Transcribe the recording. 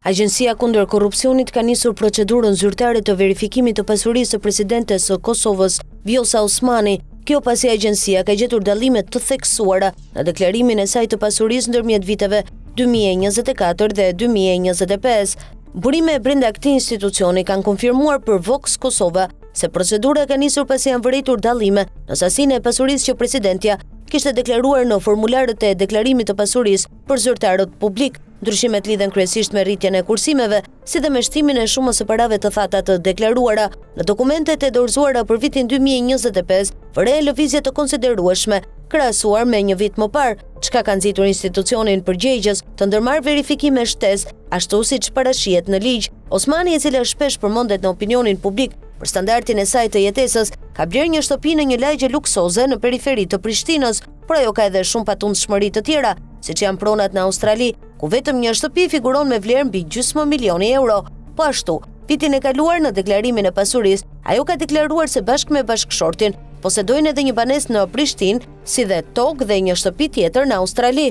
Agjencia Kundër Korrupsionit ka nisur procedurën zyrtare të verifikimit të pasurisë së presidentes së Kosovës, Vjosa Osmani. Kjo pasi agjencia ka gjetur dallime të theksuara në deklarimin e saj të pasurisë ndërmjet viteve 2024 dhe 2025. Burime brenda këtij institucioni kanë konfirmuar për Vox Kosova se procedura ka nisur pasi janë vërejtur dallime në sasinë e pasurisë që presidentja kishte deklaruar në formularët e deklarimit të pasurisë për zyrtarët publikë. Ndryshimet lidhen kryesisht me rritjen e kursimeve, si dhe me shtimin e shumës së parave të thata të deklaruara. Në dokumentet e dorëzuara për vitin 2025, vërehen lëvizje të konsiderueshme, krahasuar me një vit më parë, çka ka nxitur institucionin përgjegjës të ndërmarrë verifikime shtesë, ashtu siç parashihet në ligj. Osmani, e cila shpesh përmendet në opinionin publik për standardin e saj të jetesës, ka blerë një shtëpi në një lagje luksoze në periferi të Prishtinës, por ajo ka edhe shumë patundshmëri të tjera, siç janë pronat në Australi, ku vetëm një shtëpi figuron me vlerë mbi gjysmë milioni euro. Po ashtu, vitin e kaluar në deklarimin e pasurisë, ajo ka deklaruar se bashkë me bashkëshortin posedojnë edhe një banesë në Prishtinë, si dhe tokë dhe një shtëpi tjetër në Australi.